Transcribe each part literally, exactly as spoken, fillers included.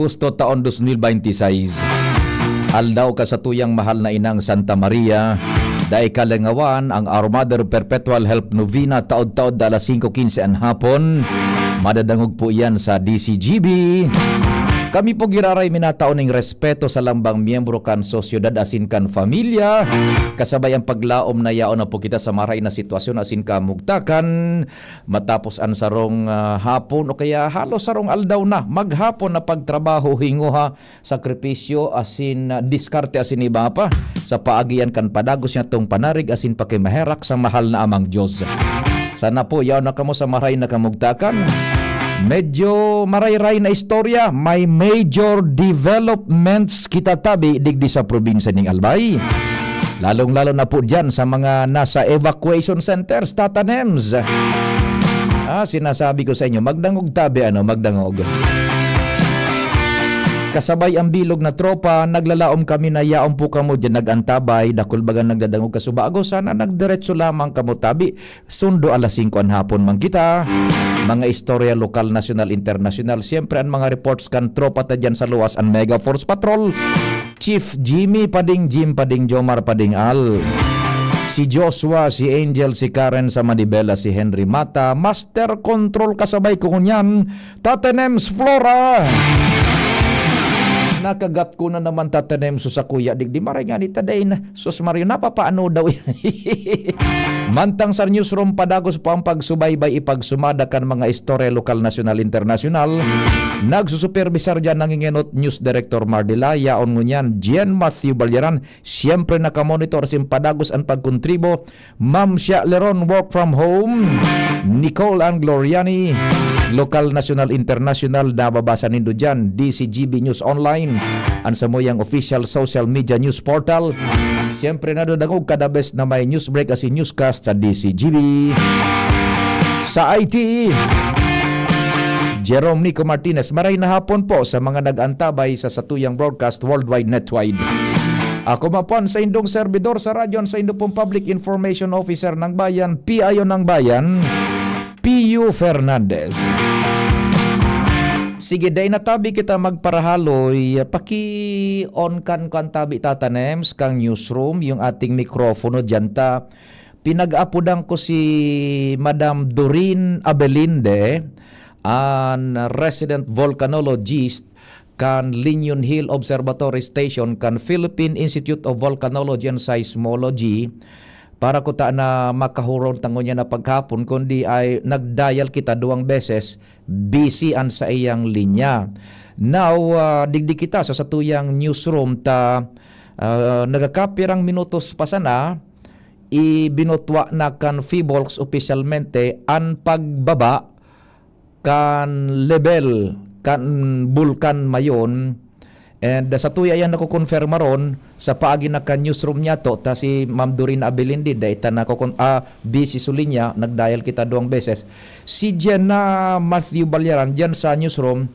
Agosto taon dos mil baynte sais. Aldaw ka sa tuyang mahal na inang Santa Maria. Dai kalingawan ang Our Mother Perpetual Help Novena, taod-taod da alas singko quince an hapon. Madadangog po iyan sa D C G B. Kami po giraray minatao ning respeto sa lambang miyembro kan sosyedad asin kan familya. Kasabay ang paglaom na yaon na po kita sa maray na sitwasyon asin kamugtakan. Matapos an sarong, ah, hapon o kaya halos sarong aldaw na, maghapon na pagtrabaho, hingoha, sakripisyo, asin, ah, diskarte asin iba pa sa paagian kan padagos niyatong panarig asin pakimaherak sa mahal na Amang Diyos. Sana po, yaon na kamo sa maray na kamugtakan. Medyo marayray na istorya, may major developments kita tabi digdi sa probinsya ning Albay. Lalong-lalo na po diyan sa mga nasa evacuation centers, Tata Nems. Ah, sinasabi ko sa inyo, magdangog tabi, ano, magdangog. Kasabay ang bilog na tropa, naglalaom kami na yaon po kamo diyan nag-antabay, dakul baga nagdadangog kasubago, sana nagdiretso lamang kamo tabi, sundo alas singko an hapon man kita. Mga istorya lokal, nasyonal, internasyonal, siyempre ang mga reports kan tropa ta diyan sa luwas, ang Mega Force Patrol. Chief Jimmy Pading, Jim Pading, Jomar Pading Al. Si Joshua, si Angel, si Karen sa Manibela, si Henry Mata, Master Control kasabay ko ngunyan, Tata Nems Flora. Nakagat ko na naman, Tata Nems, sa kuya, digdi maray nga ni Tadain. Sus Mario, napapaano daw yan? Mantang sa newsroom, padagos pa ang pagsubaybay, ipagsumada kan mga istorya lokal, nasyonal, internasyonal. Nagsusupervisar dyan, nangingenot, News Director Mardila, yaon ngunyan, Jen Matthew Balyaran. Siyempre, nakamonitor sin padagos an pagkontribo, Ma'am Shia Leron, work from home, Nicole Ann Gloriani, lokal, nasyonal, internasyonal, nababasa nindo dyan, D C G B News Online, an samuyang official social media news portal. Siyempre, nadadangog ka the best na may news break asin newscast sa D C G B. Sa I T, Jerome Nico Martinez, maray na hapon po sa mga nag-antabay sa satuyang broadcast worldwide netwide. Ako man po an saindong servidor sa radyo, an saindo pong Public Information Officer ng Bayan, P I O ng Bayan, Pio Fernandez. Sige, dai na tabi kita magparahaloy, paki-on kan, kan tabi, Tata Nems, kang newsroom, yung ating mikropono diyan ta. Pinag-apodan ko si Madam Doreen Abelinde, an resident volcanologist kan Linyon Hill Observatory Station kan Philippine Institute of Volcanology and Seismology. Para kuta na makahuron ta ngunyan na paghapon, kundi ay nag-dial kita duwang beses, busy an saiyang linya. Now, ah, digdi kita sa satuyang newsroom ta, ah, nagakapirang minutos pa sana, ibinutwa na kan PHIVOLCS opisyalmente an pagbaba kan lebel kan Bulkan Mayon. And, ah, sa tuya yan nakukonfirma ron sa paagi na kan newsroom niyato, ta si Ma'am Doreen Abilindin, dai ta nakukon-, ah, busy sa linya, nag-dial kita duwang beses. Si Jen na Matthew Balyaran, dyan sa newsroom,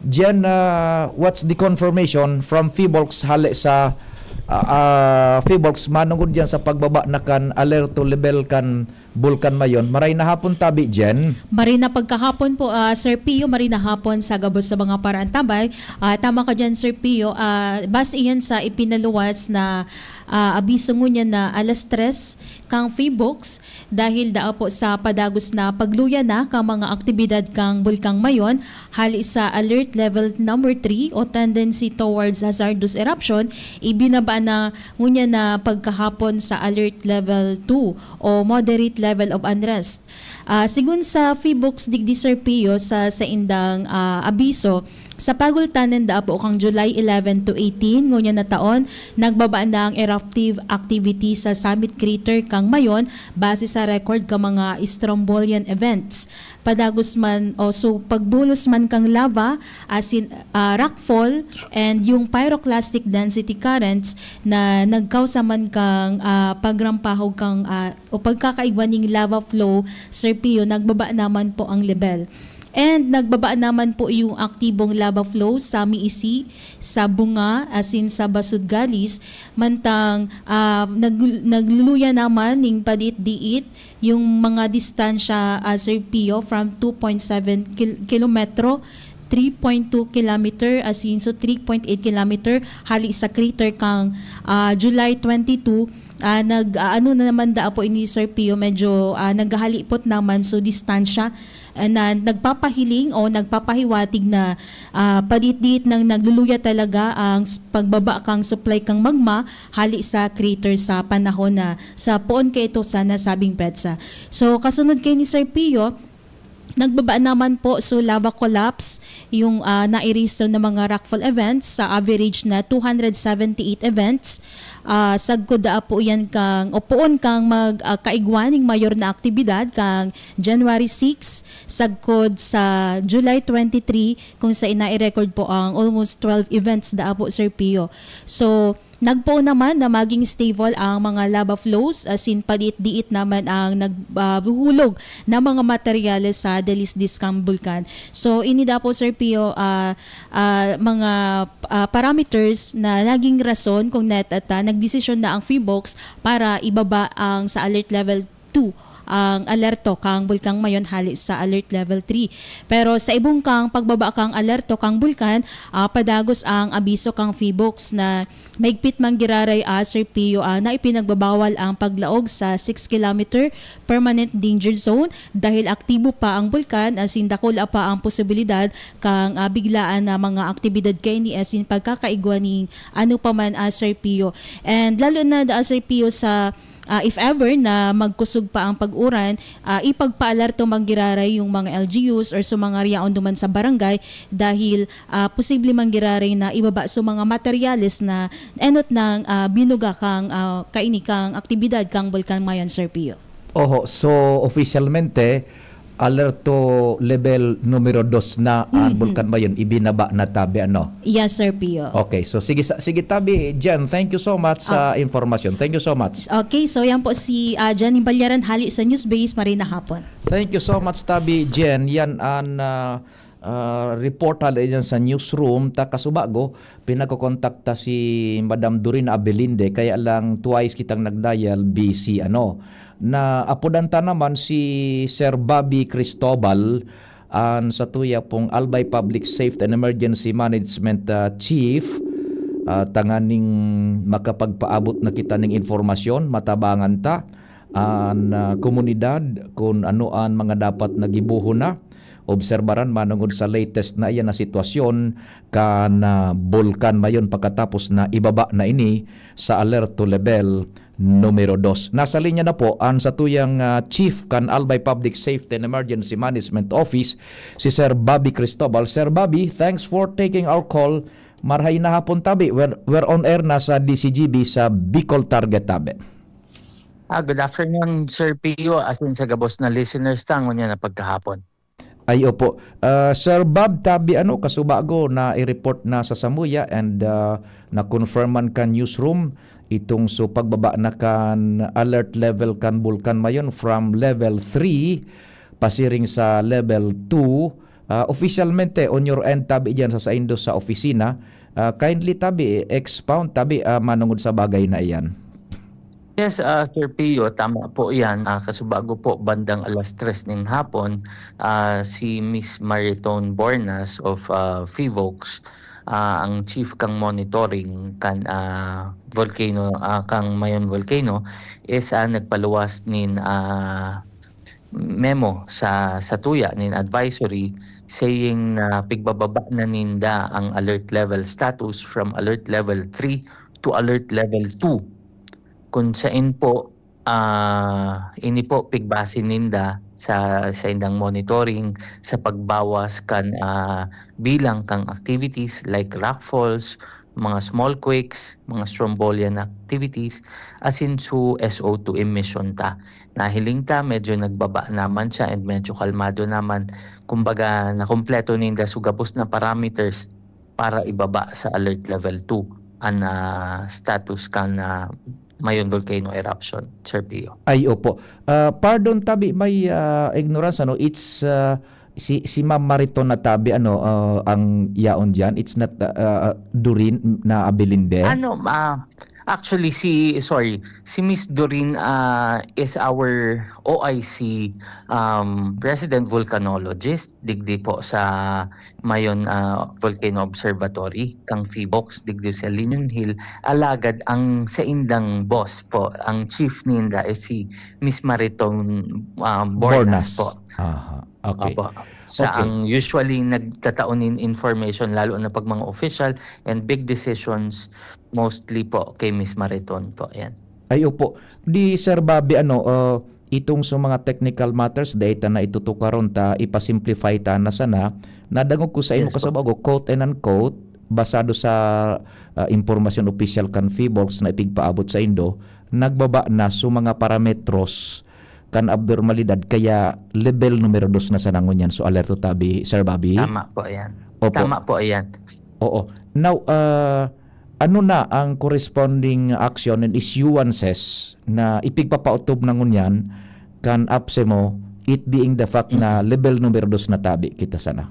Jen, ah, what's the confirmation from PHIVOLCS hale sa, ah, ah, PHIVOLCS manungod dyan sa pagbaba na kan alerto level kan Bulkan Mayon? Maray na hapon tabi, Jen. Maray na pagkahapon po, ah, Sir Pio, maray na hapon sa gabos sa mga paraantabay. Ah, tama ka dyan, Sir Pio. Ah, base iyan sa ipinaluwas na, ah, abiso ngunyan na alas tres kang PHIVOLCS, dahil daa po sa padagos na pagluya na kan mga aktibidad kan Bulkang Mayon, hali sa Alert Level Number three o Tendency Towards Hazardous Eruption, ibinaba na ngunyan na pagkahapon sa Alert Level two o Moderate Level of Unrest. Ah, sigun sa PHIVOLCS digdi, Sir Pio, sa saindang, ah, abiso, sa pagultanan daa po kang July eleven to eighteen, ngunyan na taon, nagbaba na ang eruptive activity sa summit crater kan Mayon base sa record kan mga Strombolian events. Padagos man o so pagbulos man kan lava, asin, ah, rockfall, and yung pyroclastic density currents na nagkausa man kan, ah, pagrampahog kan, ah, o pagkakaigwa ning lava flow, Sir Pio, nagbaba naman po ang level. And nagbaba naman po yung aktibong lava flow sa Miisi, sa Bunga, asin sa Basudgalis. Mantang, ah, nag-, nagluluya naman ning padiit-diit yung mga distansya, ah, Sir Pio, from two point seven kil-, kilometro three point two kilometer, asin so three point eight kilometer hali sa crater kan, ah, July twenty-two. Ah, nag, ah, ano na naman daa po ini, Sir Pio, medyo, ah, naghahalipot naman so distansya, ah, na nagpapahiling o nagpapahiwatig na, ah, padiit-diit nang nagluluya talaga ang s-, pagbaba kan supply kan magma hali sa crater sa panahon na sa poon kaito sa nasabing petsa. So, kasunod kaini, Sir Pio, nagbaba naman po, so lava collapse yung, ah, nairehistro na mga rockfall events, sa average na two hundred seventy-eight events. Ah, sagkod daa po yan kang, o poon kang mag, ah, kaigwa ning mayor na aktibidad kang January six, sagkod sa July twenty-three, kung sa ina-record po ang almost twelve events daa po, Sir Pio. So, nagpoon naman na maging stable ang mga lava flows, asin padiit-diit naman ang naghuhulog na mga materyales sa dalisdis kan bulkan. So, ini daa po, Sir Pio, ah, ah, mga, ah, parameters na naging rason kung nat-, at, ah, nagdesisyon na ang PHIVOLCS para ibaba ang sa alert level two ang alerto kang Bulkan Mayon hali sa alert level three. Pero sa ibong kang pagbaba kang alerto kang bulkan, ah, padagos ang abiso kang PHIVOLCS na mahigpit man giraray, ah, Sir Pio, ah, na ipinagbabawal ang paglaog sa six kilometer permanent danger zone dahil aktibo pa ang bulkan asin dakula pa ang posibilidad kang, ah, biglaan na mga aktibidad kaini asin pagkakaigwa ning ano pa man, ah, Sir Pio. And lalo na daa, Sir Pio, sa, ah, if ever na magkusog pa ang pag-uran, ah, ipagpaalerto man giraray yung mga L G Us or sa mga riyaon duman sa barangay dahil, ah, posible man giraray na ibaba sa mga materyales na enot ng, ah, binuga kang, ah, kaini kang aktibidad kang Bulkan Mayon, Sir Pio. Oho, so officialmente, alerto level numero dos na ang Mhm. Bulkan Mayon, ibinaba na tabi, ano? Yes, Sir Pio. Okay, so sige sa, sige tabi, Jen, thank you so much sa Ah. impormasyon. Thank you so much. Okay, so yan po si, ah, Jenny Balyaran hali sa Newsbase, maray na hapon. Thank you so much, tabi, Jen. Yan ang, ah, ah, report hali dyan sa newsroom. Ta kasubago, pinakokontakta si Madam Dorina Abelinde, kaya lang twice kitang nag-dial, busy, ano. Naapodan ta naman si Sir Bobby Cristobal, an satuya pong Albay Public Safety and Emergency Management, ah, Chief, ah, tanganing makapagpaabot na kita ning impormasyon, matabangan ta an, ah, komunidad kun ano an mga dapat na gibohon na obserbaran manongod sa latest na iyan na sitwasyon kan, ah, Bulkan Mayon pagkatapos na ibaba na ini sa alerto level numero dos. Nasa linya na po an satuyang, ah, Chief kan Albay Public Safety and Emergency Management Office, si Sir Bobby Cristobal. Sir Bobby, thanks for taking our call. Marhay na hapon tabi. We're, we're on air na sa D C G B sa Bicol Target tabi. Ah, good afternoon, Sir Pio, asin sa gabos na listeners ta ngunyan na pagkahapon. Ay, opo. Ah, Sir Bob, tabi ano, kasubago na i-report na sa samuya and, ah, na-confirm man kan newsroom itong so pagbaba na kan alert level kan Bulkan Mayon from level three pasiring sa level two. Ah, officialmente, on your end, tabi diyan sa saindo sa opisina, ah, kindly tabi, expound tabi, ah, manungod sa bagay na iyan. Yes, ah, Sir Pio, tama po 'yan. Ah, kasubago po, bandang alas tres ning hapon, ah, si Miss Maritone Bornas of, ah, PHIVOLCS, ah, ang chief kang monitoring kan, ah, volcano, ah, kang Mayon Volcano is, ah, nagpaluwas nin, ah, memo sa, sa tuya nin advisory saying na pigbababa na ninda ang alert level status from alert level three to alert level two. Kun sain po, ah, ini po pigbase ninda sa saindang monitoring sa pagbawas kan, ah, bilang kan activities like rockfalls, mga small quakes, mga strombolian activities, asin su S O two emission ta. Nahiling ta, medyo nagbaba naman siya and medyo kalmado naman. Kumbaga, nakumpleto ninda su gabos na parameters para ibaba sa alert level two an, ah, status kan, ah, Mayon volcano eruption, Sir Pio. Ay, opo. Ah, pardon, tabi, may, ah, ignorance, ano, it's, ah, si, si Ma'am Mariton na tabi, ano, ah, ang yaon diyan. It's not, ah, ah, Doreen na Abelinde? Ano, ah, Actually, si, sorry, si Miss Doreen, ah, is our O I C, um, resident volcanologist, digdi po sa Mayon, ah, Volcano Observatory, kang PHIVOLCS, digdi sa Linion Hill. Alagad ang saindang boss po, ang chief ninda is si Miss Mariton, ah, Bornas Bornas. po. Aha, okay. Opo. Siya Okay. ang usually nagtatao nin information, lalo na pag mga official and big decisions, mostly po kay Miss Mariton po, yan. Ay, opo. Di, Sir Bobby, ano, ah, itong sa mga technical matters, dai ta na itutukaron ta, ipa-simplify ta na sana. Nadangog ko sa imo Yes po. kasabag, quote and unquote, basado sa, ah, impormasyon opisyal kan PHIVOLCS na ipigpaabot sa indo, nagbaba na sa mga parametros kan abnormalidad, kaya level numero dos na sana ngunyan. So, alerto tabi, Sir Bobby? Tama po yan. Opo. Tama po yan. Oo. Now, ah, ano na ang corresponding action and issuances na ipigpapautob na ngunyan kan APSEMO, it being the fact na Mm. level numero dos na tabi kita sana?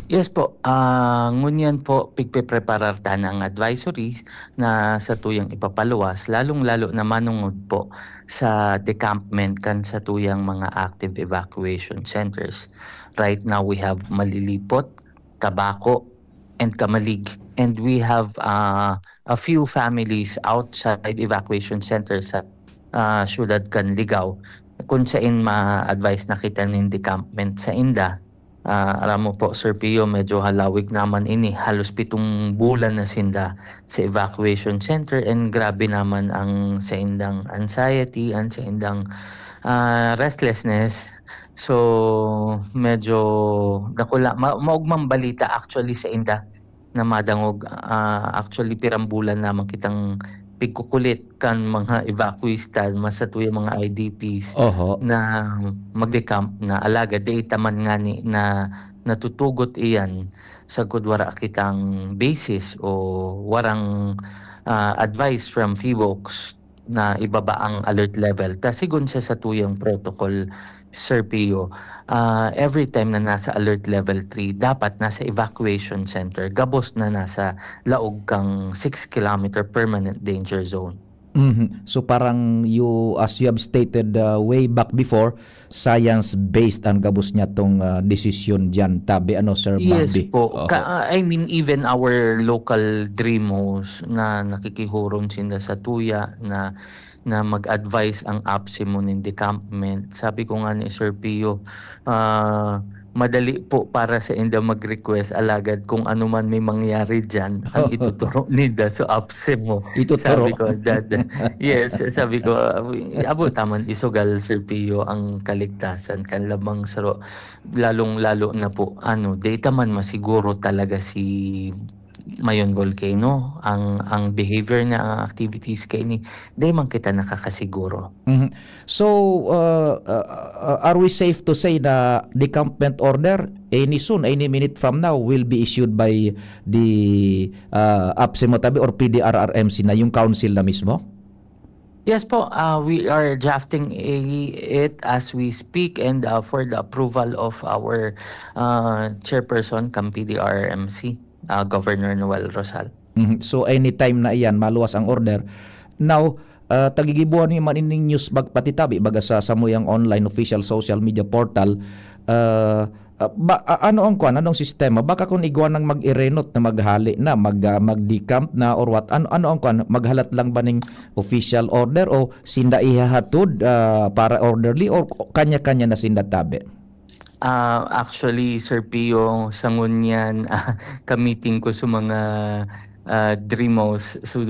Yes po. Ah, ngunyan po, pigpepreparar ta na ang advisories na satuyang ipapaluwas, lalong-lalo na manongod po sa decampment kan satuyang mga active evacuation centers. Right now, we have Malilipot, Tabaco, and Camalig. And we have, ah, a few families outside evacuation centers sa, ah, siyudad kan Ligao, kung sain ma-advise na kita nin decampment sa inda. Ah, aram mo po, Sir Pio, medyo halawig naman ini. Halos pitong bulan na sinda sa evacuation center, and grabe naman ang saindang anxiety, ang saindang, ah, restlessness. So, medyo dakula, ma-, maogmang balita actually sa inda na madangog. Ah, actually, pirang bulan naman kitang pigkukulit kan mga evacuees ta, mas satuyang mga I D Ps Oho. na magde-camp na. Alagad dai ta man ngani na natutugot iyan, sagkod wara kitang basis o warang, ah, advice from PHIVOLCS na ibaba ang alert level. Ta sigon sa satuyang protocol, Sir Pio, ah, every time na nasa alert level three, dapat nasa evacuation center, gabos na nasa laog kang six kilometer permanent danger zone. Mhm. So, parang you, as you have stated, uh, way back before, science-based ang gabos niya tong, uh, desisyon diyan, tabi, ano, Sir Yes Bambi? po. Oho. Ka-, I mean, even our local DREAMOs na nakikihurom sinda sa tuya na, na mag-advise ang APSEMO nin decampment. Sabi ko nga ni Sir Pio, ah, madali po para sa inda mag-request, alagad kung ano man may mangyari diyan, ang ituturo ninda sa APSEMO. Ituturo. Sabi ko, "Dad," yes, sabi ko, "Abo ta man isugal, Sir Pio, ang kaligtasan kan labang saro, lalong-lalo na po, ano, dai ta man masiguro talaga si Mayon Volcano, ang, ang behavior niya, ang activities kaini, dai man kita nakakasiguro." Mhm. So, uh, uh, uh, are we safe to say na decampment order any soon, any minute from now, will be issued by the, uh, APSEMO tabi or P D R R M C na, yung council na mismo? Yes po, uh, we are drafting a, it as we speak and, uh, for the approval of our, uh, chairperson, kang P D R R M C, uh, Governor Noel Rosal. Mhm. So, anytime na iyan, maluwas ang order. Now, ah, tagigibuhan mi man ining news bag-, pati tabi, baga sa samuyang online official social media portal, ah, ah, ba, ah, ano ang kwan? Anong sistema? Baka kung igwa nang mag-irenot na maghali na, mag, ah, mag-decamp na or what? Ano, ano ang kwan? Maghalat lang ba ning official order o sinda ihahatod, ah, para orderly or kanya-kanya na sinda tabi? Ah, actually, Sir Pio, sa ngunyan, ah, ka-meeting ko sa mga, ah, DREAMOs, so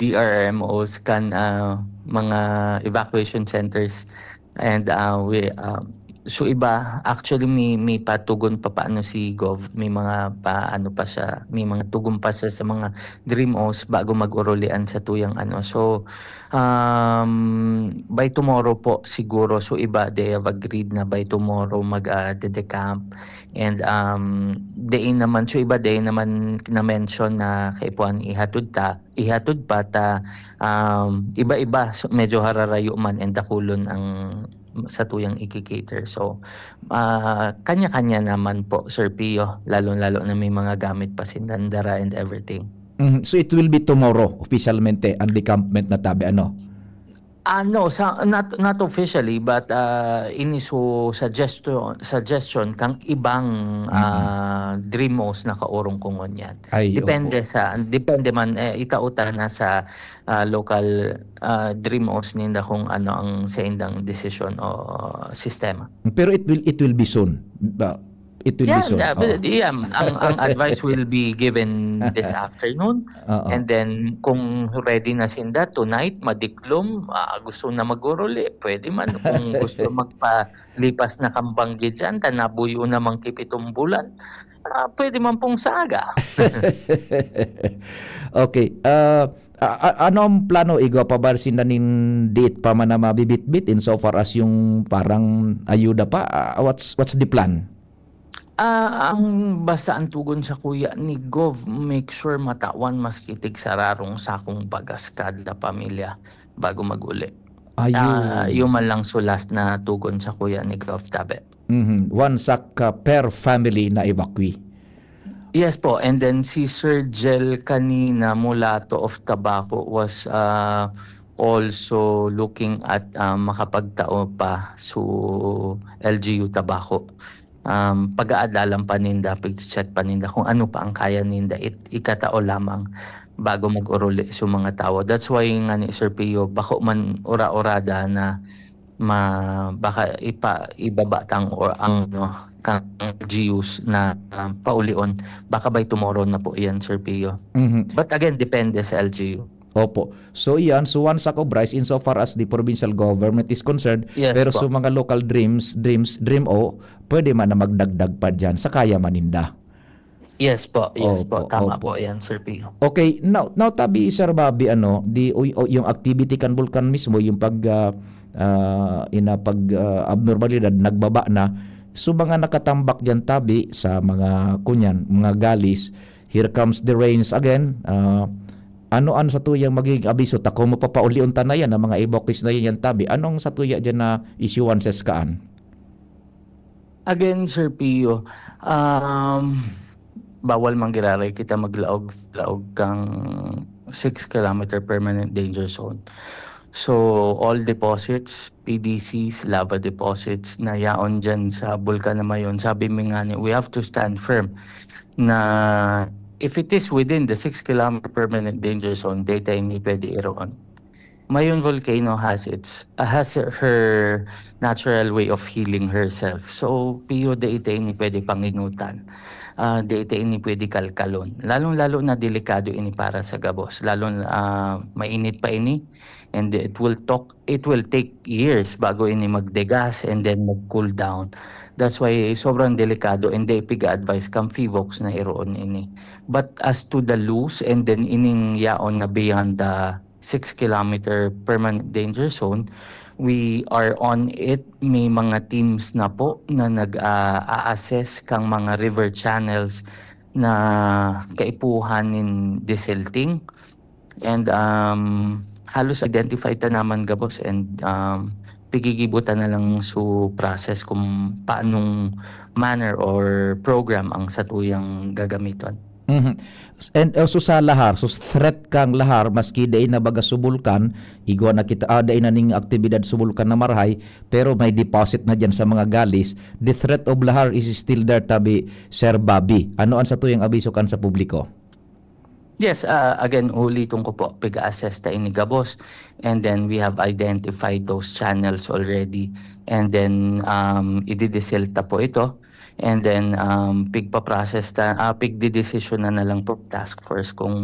D R R M Os kan, ah, mga evacuation centers. And, ah, we, ah, so iba, actually, may, may patugon pa paano si Gov, may mga pa, ano pa siya, may mga tugon pa siya sa mga DREAMOs bago mag-urulian sa tuyang ano. So, Um, by tomorrow po siguro. So, iba, they have agreed na by tomorrow mag, ah, de-decamp. And, um, dai naman, so iba, dai naman na-mention na kaipuhan ihatod ta, ihatod pa ta, um, iba-iba. So, medyo hararayo man and dakulon ang satuyang iki-cater. So, ah, kanya-kanya naman po, Sir Pio, lalong-lalo na may mga gamit pa sinda dara and everything. Mhm. So it will be tomorrow, opisyalmente, ang decampment na tabi, ano? Ano, sa, not, not officially, but, ah, ini su suggestion, suggestion kang ibang, Mm. ah, DRRMOs na kaurong ko ngunyan. Ay, Depende opo. sa, depende man, eh, itao ta na sa, ah, local, ah, DRRMOs ninda kung ano ang saindang desisyon o sistema. Pero it will, it will be soon. Ba, it will be Yeah, soon. yeah, Oo. yeah, ang, ang advice will be given this afternoon. Oo. And then, kung ready na sinda, tonight, madiklom, ah, gusto na mag-uruli, pwede man. Kung gusto magpalipas na kambanggi dyan, ta nabuyo na man ki pitong bulan, ah, pwede man pong sa aga. Okay. Ah, a a ano ang plano, igwa pa ba sinda nin diit pa man na mabibitbit in so far as yung parang ayuda pa? Ah, what's what's the plan? Ah, ang basta ang tugon sakuya ni Gov, make sure matawan maski tigsararong sakong bagas kada pamilya bago mag-uli. Ayun. Ah, yun man lang su last na tugon sakuya ni Gov tabi. Mhm. One sack, ah, per family na evacuee. Yes po, and then si Sir Jel kanina, Mulato of Tabaco, was, ah, also looking at, ah, makapagtao pa su L G U Tabaco. Um, pag-aadalan pa ninda, pag-check pa ninda kung ano pa ang kaya ninda it ikatao lamang bago mag-uruli su mga tawo. That's why nga ni Sir Pio, bako man ura-urada na ma baka ipa ibaba tang or ang ano, kang L G Us na, ah, paulion. Baka by tomorrow na po iyan, Sir Pio. Mhm. But again, depende sa L G U. Opo. So iyan, so one sack of rice in so far as the provincial government is concerned, Yes pero po. sa mga local dreams, dreams, dream o, pwede man na magdagdag pa diyan sa kaya man ninda. Yes po, yes po. Opo, Tama opo. po yan, Sir Pio. Okay, now, now tabi, Sir Bobby, ano, di, o, o, yung activity kan bulkan mismo, yung pag, ah, ah, ina, pag, ah, abnormalidad, nagbaba na. So, mga nakatambak diyan tabi sa mga, kunyan, mga galis, here comes the rains again. Ah, ano, ano sa tuyang magiging abiso? Ta kung mapapaulion ta na yan, ang mga evacuees na yan, yan tabi. Anong sa tuya diyan na issuances kaan? Again, Sir Pio, um, bawal man giraray kita maglaog, laog kang six kilometer permanent danger zone. So, all deposits, P D Cs, lava deposits na yaon dyan sa Bulkan na Mayon, sabi mi nga ni, we have to stand firm na if it is within the six kilometer permanent danger zone, data hindi pwede iroon. Mayon volcano has its, uh, has her natural way of healing herself. So, Pio, dai ta ini pwede panginutan. Ah, dai ta ini pwede kalkalon. Lalong-lalo na delikado ini para sa gabos. Lalo, ah, mainit pa ini, and it will talk, it will take years bago ini magdegas and then mag-cool down. That's why sobrang delikado, and dai piga-advise kang Fivox na iroon ini. But as to the loose and then ining yaon na beyond the six kilometer permanent danger zone, we are on it. May mga teams na po na nag, ah, a-assess kang mga river channels na kaipuhan nin desilting. And, um, halos identified ta naman gabos and, um, pigigibo ta na lang su process kung paanong manner or program ang satuyang gagamiton. Mhm. And also sa lahar, so threat kang lahar, maski dai na baga su bulkan, igwa na kita, ah, dai na ning aktibidad su bulkan na marahay, pero may deposit na diyan sa mga galis. The threat of lahar is still there, tabi, Sir Bobby. Ano ang satuyang abiso kan sa publiko? Yes, ah, again, ulitin ko po, piga-assess ta ini gabos. And then we have identified those channels already. And then, um, ididesil ta po ito. And then, um, pigpa-process ta, ah, pigdedesisyonan na lang po task force kung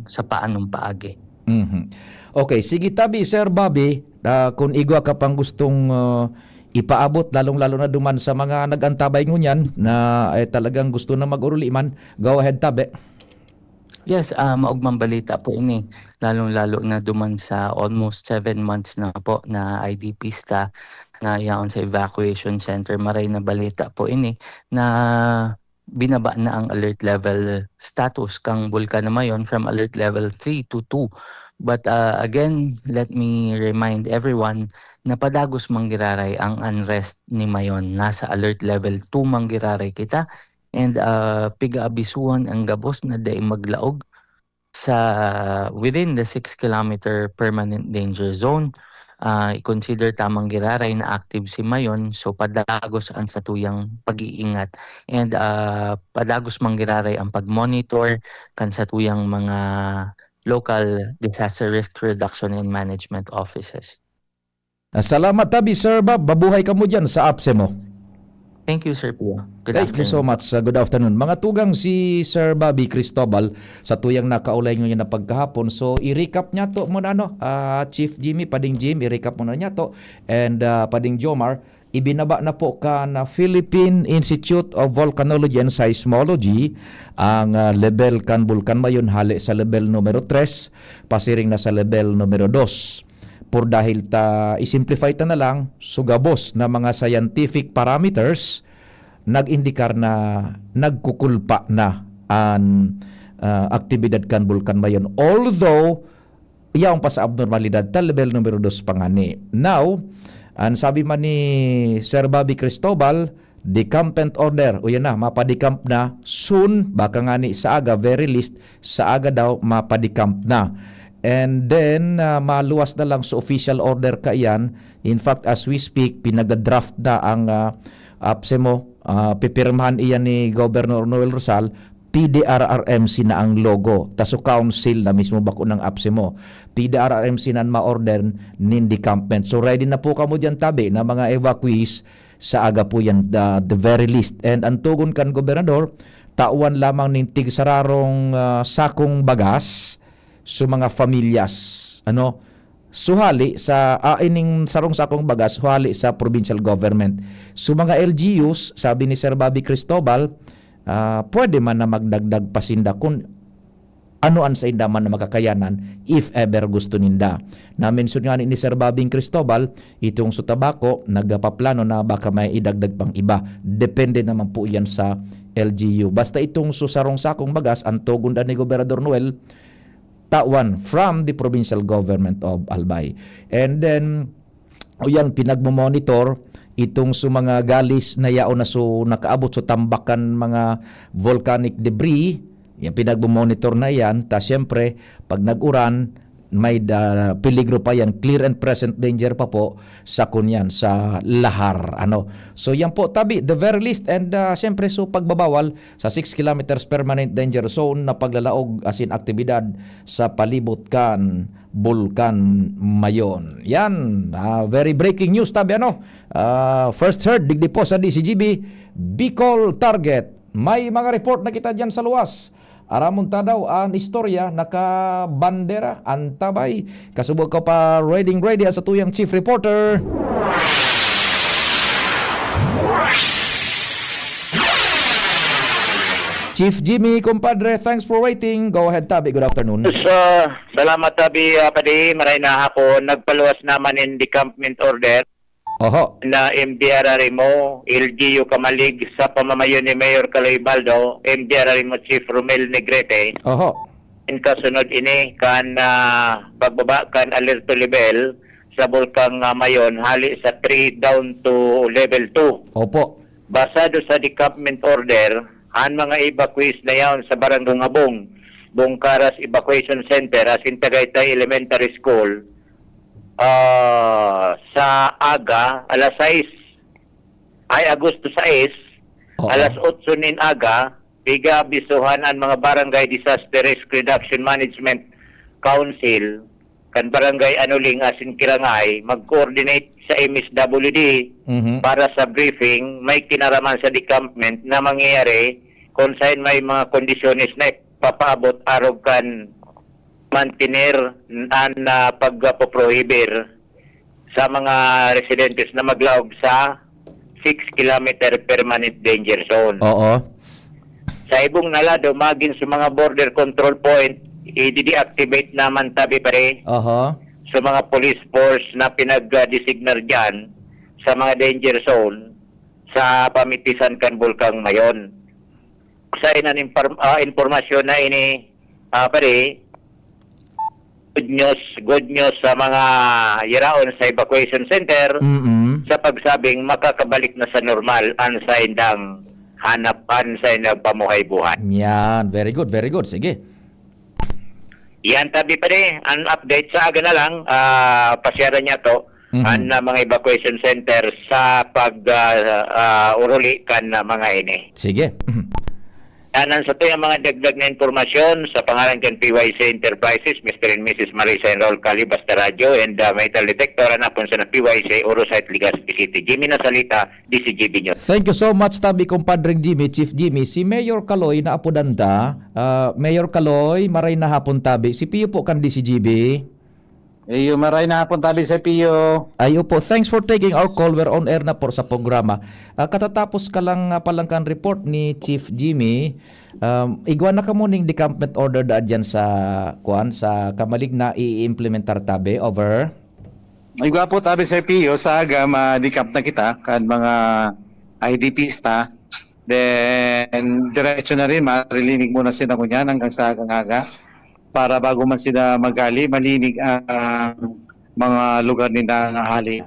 sa paanong paagi. Mhm. Okay, sige tabi, Sir Bobby, ah, kung igwa ka pang gustong, ah, ipaabot, lalong-lalo na duman sa mga nag-antabay ngunyan na, eh, talagang gusto na mag-uruli man, go ahead tabi. Yes, ah, maogmang balita po ini, lalong-lalo na duman sa almost seven months na po na I D Ps ta na yaon sa evacuation center. Maray na balita po ini na binaba na ang alert level status kang Bulkan na Mayon from alert level three to two. But, ah, again, let me remind everyone na padagos man giraray ang unrest ni Mayon. Nasa alert level two man giraray kita. And, ah, pigaabisuhan ang gabos na dai maglaog. sa within the six kilometer permanent danger zone, ah, i-consider ta man giraray na active si Mayon, so padagos an satuyang pag-iingat and, ah, padagos man giraray ang pag-monitor kan satuyang mga local disaster risk reduction and management offices. Ah, salamat tabi, Sir Bob. Mabuhay kamo diyan sa APSEMO. Thank you, Sir Pio. Good Thank you so afternoon. much. Ah, good afternoon. Mga tugang, si Sir Bobby Cristobal, sa tuyang nakaulay ngayon na pagkahapon. So, i-recap niya to muna, no? Ah, Chief Jimmy, Pading Jim, i-recap muna niya to. And, ah, Pading Jomar, ibinaba na po kan, ah, Philippine Institute of Volcanology and Seismology ang, ah, level kan Bulkan Mayon hale sa level numero tres, pasiring na sa level numero dos. Por dahil ta, i-simplify ta na lang, so gabos na mga scientific parameters nag-indikar na nagkukulpa na an, ah, aktibidad kan Bulkan Mayon. Although, yaon pa sa abnormalidad ta level numero dos pa ngani. Now, an sabi man ni Sir Bobby Cristobal, decampment order. O yan na, mapa-decamp na soon, baka ngani sa aga, very least, sa aga daw, mapa-decamp na. And then, ah, maluwas na lang sa official order kaiyan. In fact, as we speak, pinagadraft na ang, ah, APSEMO. Ah, pipirmahan iyan ni Governor Noel Rosal, P D R R M C na ang logo. Ta so council na mismo bako ng APSEMO. P D R R M C na an ma-order nin decampment. So ready na po kamo diyan tabi na mga evacuees sa aga po yan, the, the very least. And ang tugon kan gobernador, tawan lamang nin tigsararong, ah, sakong bagas sa mga familyas. Ano? So hali sa, ah, ining sarong sakong bagas, hali sa provincial government. So mga L G Us, sabi ni Sir Bobby Cristobal, ah, pwede man na magdagdag pa sinda kun ano an sainda man na makakayanan, if ever gusto ninda. Na-mention nga ni, ni Sir Bobby Cristobal, itong sa tabako, nagpaplano na baka may idagdag pang iba. Depende naman po yan sa L G U. Basta itong sa sarong sakong bagas, ang tugon da ni Gobernador Noel, tawan from the provincial government of Albay. And then, o yan, pinagmo-monitor itong sa mga galis na yaon na so nakaabot sa tambakan mga volcanic debris. Yan, pinagmo-monitor na yan. Ta siyempre, pag nag-uran, may da, peligro pa yan. Clear and present danger pa po sa kunyan, sa lahar. Ano? So yan po, tabi, the very least. And ah, siyempre, so pagbabawal sa six kilometers permanent danger zone na paglalaog asin aktibidad sa palibot kan Bulkan Mayon. Yan, ah, very breaking news tabi ano. Ah, first heard digdi po sa D Z G B, Bicol Target. May mga report na kita diyan sa luwas. Aramon ta daw an istorya, nakabandera, antabay. Kasubo ko pa, ready, ready, sa tuyang chief reporter. Chief Jimmy, compadre, thanks for waiting. Go ahead, tabi. Good afternoon. So, salamat, tabi, ah, padi. Maray na hapon. Nagpaluwas naman in decampment order Oho. na M D R R M O, L G U Camalig sa pamamayo ni Mayor Kaloy Baldo, M D R R M O Chief Romel Negrete. Oho. In kasunod ini kan, ah, pagbaba kan alerto level sa Bulkang, ah, Mayon hali sa three down to level two. Opo. Basado sa decampment order, an mga evacuees na yaon sa Barangay Ngabong, Bungkaras Evacuation Center, asin Tagaytay Elementary School, ah, sa aga, alas sais, ay, Agosto sais, Oo. alas otso nin aga, piga-abisohan an mga Barangay Disaster Risk Reduction Management Council, kan Barangay Anuling asin Kirangay, mag-coordinate sa M S W D Mhm. para sa briefing may kinaraman sa decampment na mangyayari kung saan may mga kondisyones na ipapaabot arog kan mantener an, ah, pagpoprohibir sa mga residentes na maglaog sa six kilometer permanent danger zone. Oo. Sa ibong na lado, magin sa mga border control point, i-deactivate naman tabi pare Oho. sa mga police force na pinag-designar dyan sa mga danger zone sa pamitisan kan Bulkang Mayon. Sa inan impar-, ah, impormasyon na ini, ah, pare, good news, good news sa mga yaraon sa evacuation center Mm-mm. sa pagsabing makakabalik na sa normal ang saindang hanap, ang saindang pamuhay-buhay. Yan. Very good, very good. Sige. Yan tabi pa rin, ang update sa aga na lang, ah, pasyaran niya to, Mhm. ang, ah, mga evacuation center sa pag, ah, ah, uruli kan, ah, mga ini. Sige. Mhm. Tanan sa tuyang mga dagdag na impormasyon sa pangalan kan P Y C Enterprises, Mister and Missus Marisa and Raul Cali, Basta Radyo, and, ah, Metal Detector, ang apon sa na P Y C, Oro Site, Legazpi City. Jimmy Nasalita, D C G B News. Thank you so much, tabi, Compadre Jimmy, Chief Jimmy. Si Mayor Kaloy na apodan ta. Ah, Mayor Kaloy, maray na hapon, tabi. Si Pio po kan D C G B. Iyo, maray na hapon, tabi sa Pio. Ay, opo. Thanks for taking our call. We're on air na po sa programa. Ah, katatapos ka lang, ah, palang kan report ni Chief Jimmy. Um, igwa na kamo ning decampment order da dyan sa, kuan, sa Kamalig na i-implementar, tabi. Over. Igwa po, tabi sa Pio, sa aga, ma-decamp na kita, kan mga I D Ps ta. Then, diretso na rin, marilinig muna sila ngunyan hanggang sa agang-aga. Para bago man sila maghali, malinig ang mga lugar nila nga hali.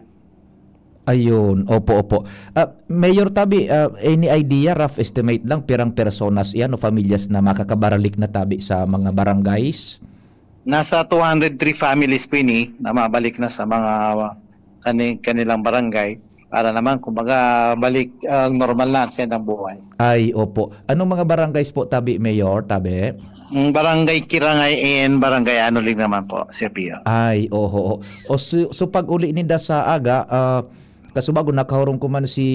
Ayun, opo, opo. Ah, Mayor Tabi, ah, any idea, rough estimate lang, pirang personas iyan o pamilyas na makakabaralik na tabi sa mga barangays? Nasa two hundred three families po ini na mabalik na sa mga kani-, kanilang barangay para naman, kumbaga, balik ang normal na aksyon ng buhay. Ay, opo. Anong mga barangays po, tabi, Mayor, tabi? Mm, Barangay Kirangay and Barangay Anoling naman po, Sir Pio. Ay, oho. O, so, so pag uli ninda sa aga, ah, kasubago, nakahurong ko man si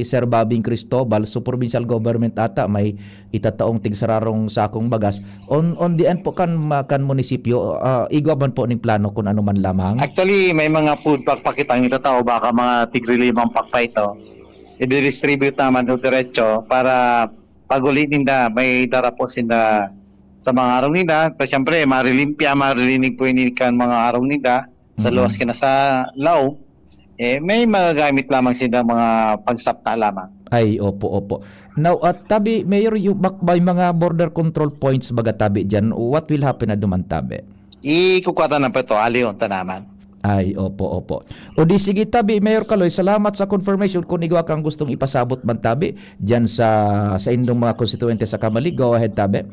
Sir Babing Cristobal, so provincial government ata may itataong tigsararong sakong bagas. On, on the end po kan, ma-, kan munisipyo, ah, igwa man po ning plano kun ano man lamang? Actually, may mga food pack pa kitang itatao, baka mga tigrilimang pack pa ito. I-distribute naman do diretso para pag-uli ninda, may dara po sinda sa mga harong ninda. Pero siyempre, marilimpya, marilinig po ini kan mga harong ninda sa Mhm. luwas kina sa laog. Eh, may magagamit lamang sinda mga pagsapta lamang. Ay, opo, opo. Now, at tabi, Mayor, yung bak-, may mga border control points baga tabi dyan. What will happen na duman tabi? Ikukuha ta na po ito, alion ta naman. Ay, opo, opo. O di sige, tabi, Mayor Kaloy, salamat sa confirmation. Kung igwa kang gustong ipasabot man tabi, dyan sa, sa indong mga konstituwente sa Kamalig, go ahead, tabi.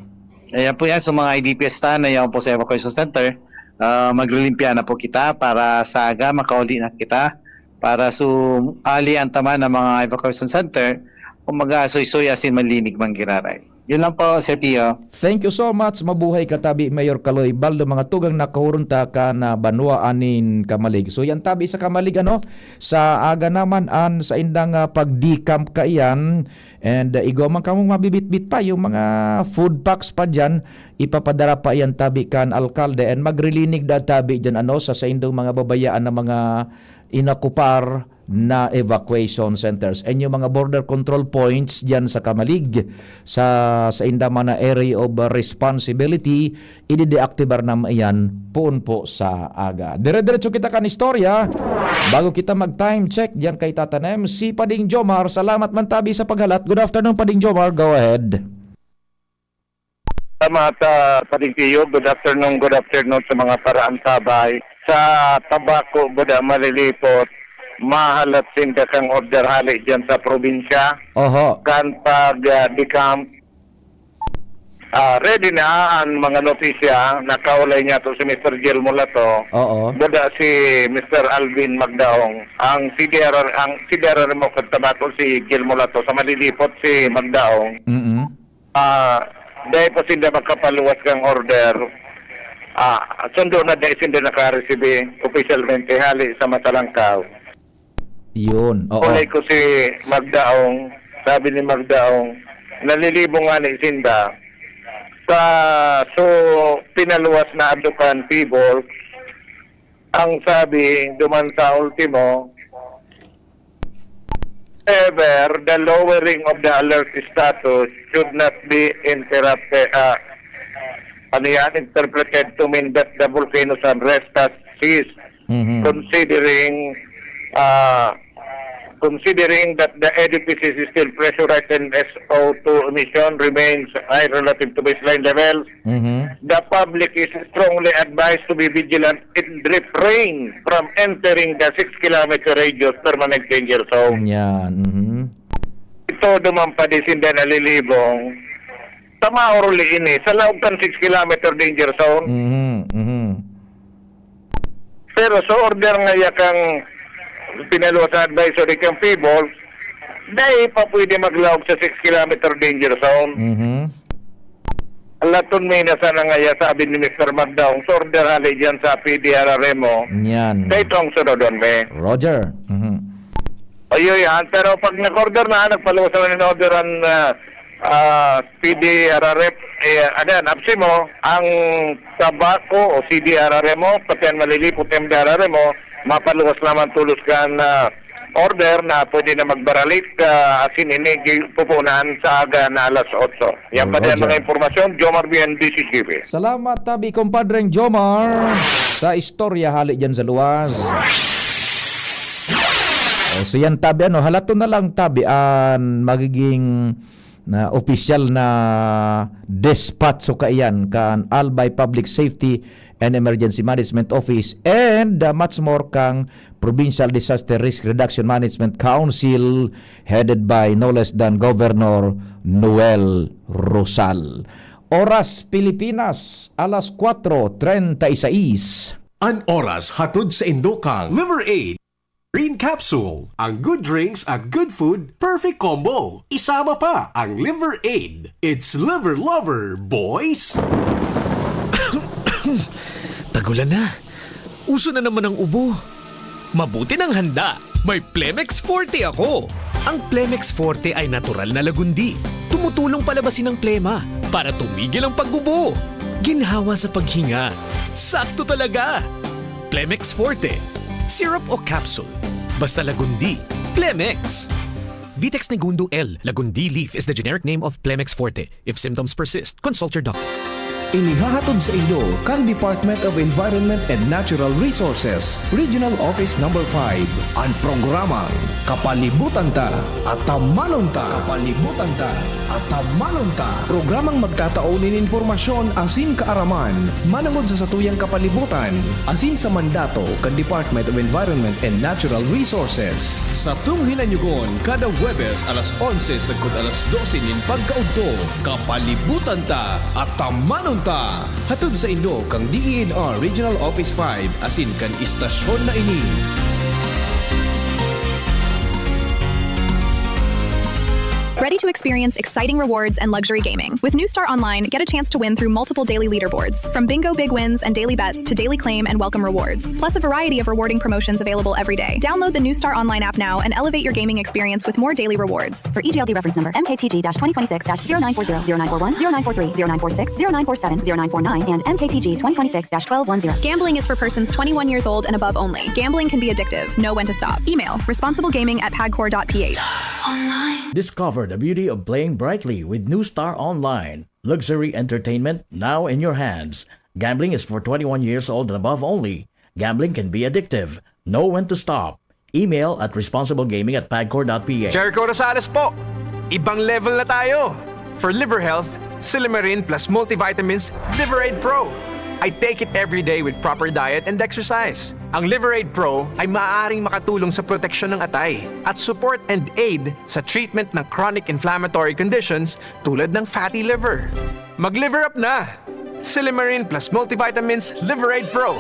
Ayan po yan, sa mga I D Ps ta na yan po sa evacuation center, ah, maglilimpya na po kita para sa aga, makauli na kita para su-, ali ang taman ng mga evacuation center, kumbaga, suysuy asin malinig man giraray. Yun lang po, Sir Pio. Thank you so much. Mabuhay ka tabi, Mayor Kaloy Baldo. Mga tugang nakahuron ta ka na banwa anin Kamalig. So, yan tabi sa Kamalig, ano? Sa aga naman, an sa indang, ah, pag-decamp kaiyan. And, ah, igwa man kamong mabibitbit pa, yung mga food packs pa dyan, ipapadara pa yan tabi kan alkalde. And magrilinig da tabi dyan, ano, sa saindong mga babayaan na mga inakupar na evacuation centers. And yung mga border control points dyan sa Kamalig, sa, sa inda man na area of responsibility, idedeaktibar na iyan poon po sa aga. Dire-diretso kita kan istorya. Bago kita mag-time check dyan kay Tatanem, si Pading Jomar. Salamat man tabi sa paghalat. Good afternoon, Pading Jomar. Go ahead. Tama, ta-, Pading Pio. Good afternoon, good afternoon sa mga paraantabay. Sa Tabaco, Buda, Malilipot, mahalat sinda kang order hali dyan sa probinsya. Oho. Kan pag, ah, decamp, ah, ready na ang mga notisya. Nakaulay niya to si Mister Gil Mulato. Oo. Buda si Mister Alvin Magdaong. Ang C D R R, ang C D R R mo kan Tabaco si Gil Mulato. Sa Malilipot si Magdaong. Mm-mm. Ah, dai pa sinda makapaluwas kang order. Ah, sundo na dai sinda nakaresibi opisyalmente hali sa Masalangkaw. Yun, oo. Ulay ko si Magdaong, sabi ni Magdaong, nalilibong nga ni sinda. Sa, so, pinaluwas na adukan, Pibol, ang sabi, duman sa ultimo, ever, the lowering of the alert status should not be interrupted, ah, ano yan, interpreted to mean that the volcano's unrest has ceased, Mhm. considering, ah, considering that the edifice is still pressurized and S O two emission remains high relative to baseline levels. Mhm. The public is strongly advised to be vigilant and refrain from entering the six kilometer radius permanent danger zone. Yan, mhm. Ito naman pa di sinda nalilibong. Tama, Orly, ini sa laog kan six kilometer danger zone. Mhm, mhm. Pero sa order nga iya kang pinaluwas sa advisory kang P B O L, dai pa pwede maglaog sa six kilometer danger zone. Mhm. Laton mi na sana nga iya, sabi ni Mister Magdaong, sa order hali dyan sa P D R R M o. Yan. Sa itong sunodon mi. Roger. Mhm. Ayo yan. Pero pag nag-order na, nagpaluwas naman in order ang ah, ah, P D R R M, eh, ano yan, apsi mo, ang tabako o C D R R M mo, pati ang malilipot M D R R M mo, mapaluwas naman tulos kan ah, order na pwede na magbaralit, ah, asin ini gi-, pupunan sa aga na alas otso. Yan pa din ang Roger. Mga impormasyon, Jomar Bien, D C G B. Salamat tabi, Compadreng Jomar, sa istorya hali dyan sa luwas. O, so yan tabi, ano, halaton na lang tabi an magiging na opisyal na dispatch o kaiyan kan Albay Public Safety and Emergency Management Office and, uh, much more kang Provincial Disaster Risk Reduction Management Council headed by no less than Governor Noel Rosal. Oras Pilipinas, alas kwatro treinta y seis. An oras hatod sa indo kang Liver Aid Green Capsule. Ang good drinks at good food, perfect combo. Isama pa ang Liver Aid. It's Liver Lover, boys! Tagulan na. Uso na naman ang ubo. Mabuti nang handa. May Plemex Forte ako. Ang Plemex Forte ay natural na lagundi. Tumutulong palabasin ang plema para tumigil ang pag-ubo. Ginhawa sa paghinga. Sakto talaga. Plemex Forte. Syrup o capsule. Basta lagundi. Plemex. Vitex negundo L. Lagundi leaf is the generic name of Plemex Forte. If symptoms persist, consult your doctor. Inihahatod sa indo kan Department of Environment and Natural Resources, Regional Office Number five, an programang Kapalibutan Ta, Atamanon Ta. Kapalibutan Ta, Atamanon Ta. Programang magtatao nin impormasyon asin kaaraman manongod sa satuyang kapalibutan asin sa mandato kan Department of Environment and Natural Resources. Satong hinanyogon kada Huwebes alas onse sagkod alas dose nin pagkaudto, Kapalibutan Ta, Atamanon Ta. Hatod sa indo kan D E N R Regional Office five asin kan istasyon na ini. Ready to experience exciting rewards and luxury gaming? With New Star Online, get a chance to win through multiple daily leaderboards. From bingo big wins and daily bets to daily claim and welcome rewards. Plus a variety of rewarding promotions available every day. Download the New Star Online app now and elevate your gaming experience with more daily rewards. For E G L D reference number, M K T G dash twenty twenty-six dash zero nine four zero, zero nine four one, zero nine four three, zero nine four six, zero nine four seven, zero nine four nine, and M K T G twenty twenty-six dash twelve one zero. Gambling is for persons twenty-one years old and above only. Gambling can be addictive. Know when to stop. Email, responsiblegaming at pagcor dot P H. Discover the beauty of playing brightly with New Star Online. Luxury entertainment now in your hands. Gambling is for twenty-one years old and above only. Gambling can be addictive. Know when to stop. Email at responsiblegaming at pagcor dot P H. Jericho Rosales po! Ibang level na tayo! For liver health, Silymarin plus multivitamins, Liver Aid Pro. I take it every day with proper diet and exercise. Ang Liver Aid Pro ay maaaring makatulong sa proteksyon ng atay at support and aid sa treatment ng chronic inflammatory conditions tulad ng fatty liver. Mag-liver up na! Silymarin plus multivitamins, Liver Aid Pro.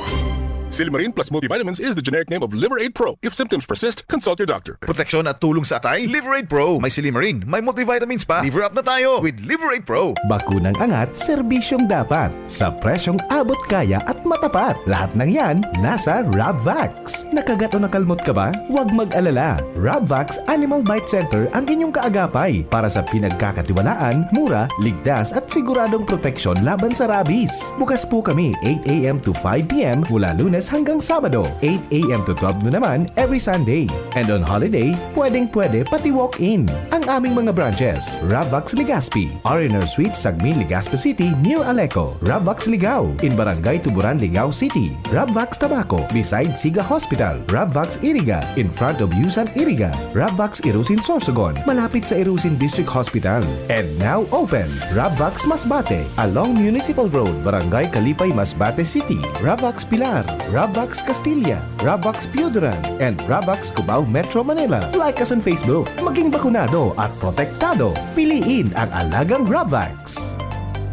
Silymarin plus multivitamins is the generic name of Liver Aid Pro. If symptoms persist, consult your doctor. Proteksyon at tulong sa atay, Liver Aid Pro. May silymarin, may multivitamins pa. Liver up na tayo with Liver Aid Pro. Bakunang angat, serbisyong dapat. Sa presyong abot kaya at matapat. Lahat ng yan, nasa Rabvax. Nakagat o nakalmot ka ba? Huwag mag-alala. Rabvax Animal Bite Center ang inyong kaagapay para sa pinagkakatiwalaan, mura, ligtas at siguradong proteksyon laban sa rabies. Bukas po kami eight a m to five p m mula Lunes hanggang Sabado, eight a m to twelve noon naman every Sunday. And on holiday, pwedeng-pwede pati walk-in. Ang aming mga branches, Rabvax Legazpi, R and R Suite, Sagmin, Legazpi City, near Aleco. Rabvax Ligao, in Barangay Tuburan, Ligao City. Rabvax Tabaco, beside Siga Hospital. Rabvax Iriga, in front of Yusan Iriga. Rabvax Irusin Sorsogon, malapit sa Irusin District Hospital. And now open, Rabvax Masbate, along Municipal Road, Barangay Kalipay, Masbate City. Rabvax Pilar, Rabvax Castilla, Rabvax Pioduran, and Rabvax Cubao, Metro Manila. Like us on Facebook. Maging bakunado at protektado. Piliin ang alagang Rabvax.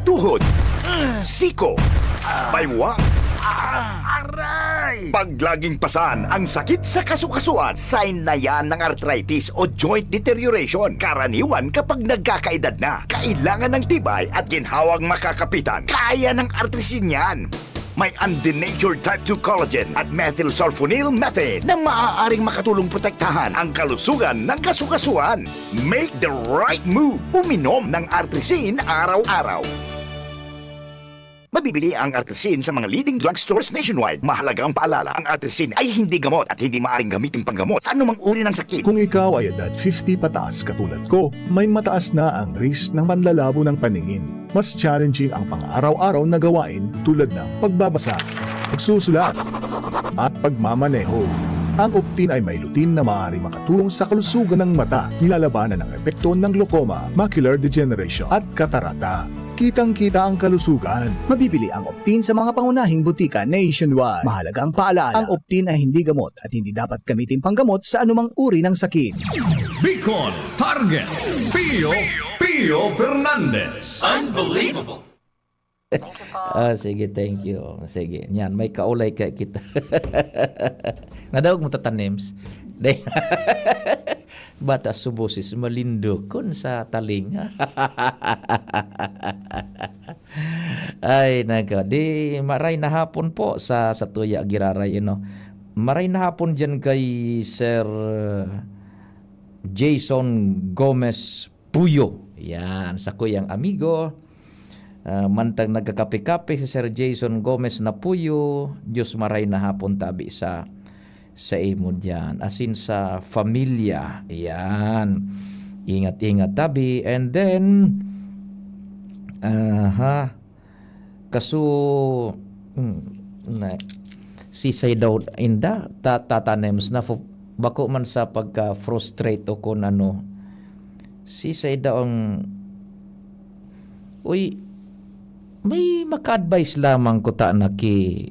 Tuhod. Siko. Baywa. Aray! Pag laging pasan ang sakit sa kasukasuan, sign na yan ng arthritis o joint deterioration. Karaniwan kapag nagkakaedad na, kailangan ng tibay at ginhawang makakapitan. Kaya ng artrisin yan. May undenatured type two collagen at methylsulfonyl methane na maaaring makatulong protektahan ang kalusugan ng kasukasuan. Make the right move. Uminom ng Artrisin araw-araw. Mabibili ang Artrisin sa mga leading drugstores nationwide. Mahalagang paalala, ang Artrisin ay hindi gamot at hindi maaaring gamitin panggamot sa anumang uri ng sakit. Kung ikaw ay edad fifty pataas katulad ko, may mataas na ang risk ng panlalabo ng paningin. Mas challenging ang pang-araw-araw na gawain tulad ng pagbabasa, pagsusulat, at pagmamaneho. Ang Optin ay may lutein na maaaring makatulong sa kalusugan ng mata, nilalabanan ang epekto ng glaucoma, macular degeneration, at katarata. Kitang-kita ang kalusugan. Mabibili ang Optin sa mga pangunahing butika nationwide. Mahalagang paalala, ang Optin ay hindi gamot at hindi dapat gamitin panggamot sa anumang uri ng sakit. Bicol Target, Pio, Pio Fernandez. Unbelievable. Thank you po. Ah, sige, thank you. Sige, yan, may kaulay kay kita. Nadawag mo tatanems. Day. Bata su boses, malindokon sa talinga. Ay, nako. Di, maray na hapon po sa, sa tuya, giraray, you know. Maray na hapon dyan kay Sir Jason Gomez Puyo. Yan, sa kuyang amigo. Ah, mantang nagkakape-kape si Sir Jason Gomez na Puyo, Diyos maray na hapon tabi sa sa imo diyan. Asin sa familia. Yan. Ingat-ingat tabi. And then, aha, kaso, hmm, na, sisay daw inda, ta, tatanems na, fu- bako man sa pagka-frustrate o kung ano, sisay daw ang, uy, may maka-advise lamang ko ta na ki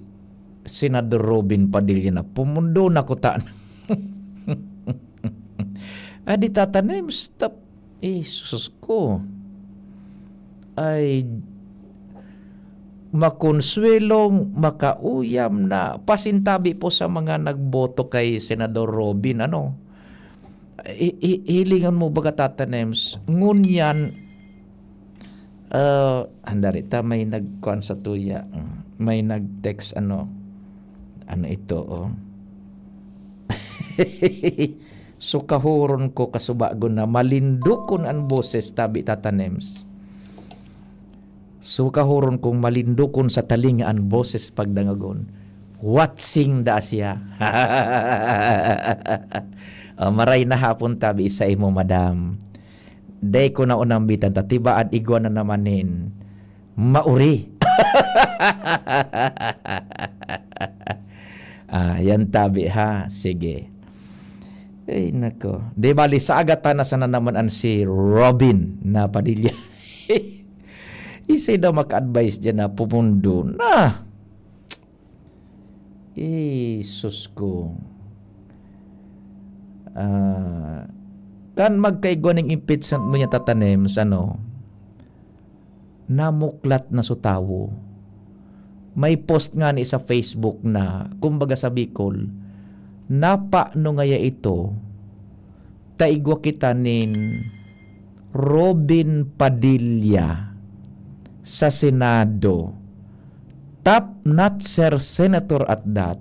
Senador Robin Padilla na pumundo na ko ta na. Adi tatanim, stop. Eh, sus ko. Ay, makonsuelong, makauyam na pasintabi po sa mga nagboto kay Senador Robin, ano? I- i- hilingan mo baga tatanems, ngunyan, ah, andari ta, may nagkuan sa tuya, mm, may nag-text, ano, ano ito, oh. Sukahuron ko kasubagon na malindokon an boses, tabi tatanems. Sukahuron kong malindokon sa talinga an boses pagdangagon. Watching da siya. Oh, maray na hapon tabi sa imo, madam. Dai ko na unambitan ta, tibaad igwa na naman nin mauri. Ah, yan tabi ha. Sige. Ay, nako. Di bali, sa agatan na sana naman an si Robin na Padilla. Isay daw maka-advise dyan na pumundo na. Eh, sus ko. Ah, kan magkaigwa ning impeachment mo niya tatanim sa ano, namuklat na su tawo. May post nga ni sa Facebook na, kumbaga sa Bicol, napano ngaya ito, ta igwa kita nin Robin Padilla sa Senado. Top notcher senator at that.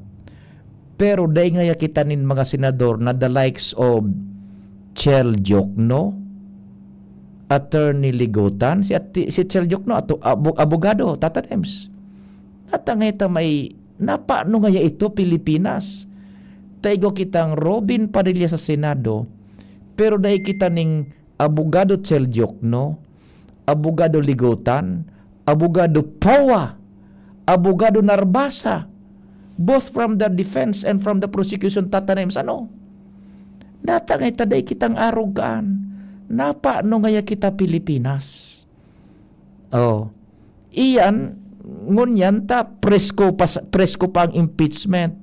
Pero dai ngaya kita nin mga senador na the likes of Chel Diokno, Attorney Ligotan, si, Ati- si Chel Diokno, ato, abo- abogado, tatanems. At ang ito may, napano ngaya ito, Pilipinas? Taigo kitang Robin Padilla sa Senado, pero dai kita ning Abogado Chel Diokno, Abogado Ligotan, Abogado Poa, Abogado Narbasa, both from the defense and from the prosecution, tatanim sa ano? Natangay ta dai kitang arog kaan. Napano ngaya kita Pilipinas? Oh. Iyan, ngunyan ta, presko pa, sa- presko pa ang impeachment.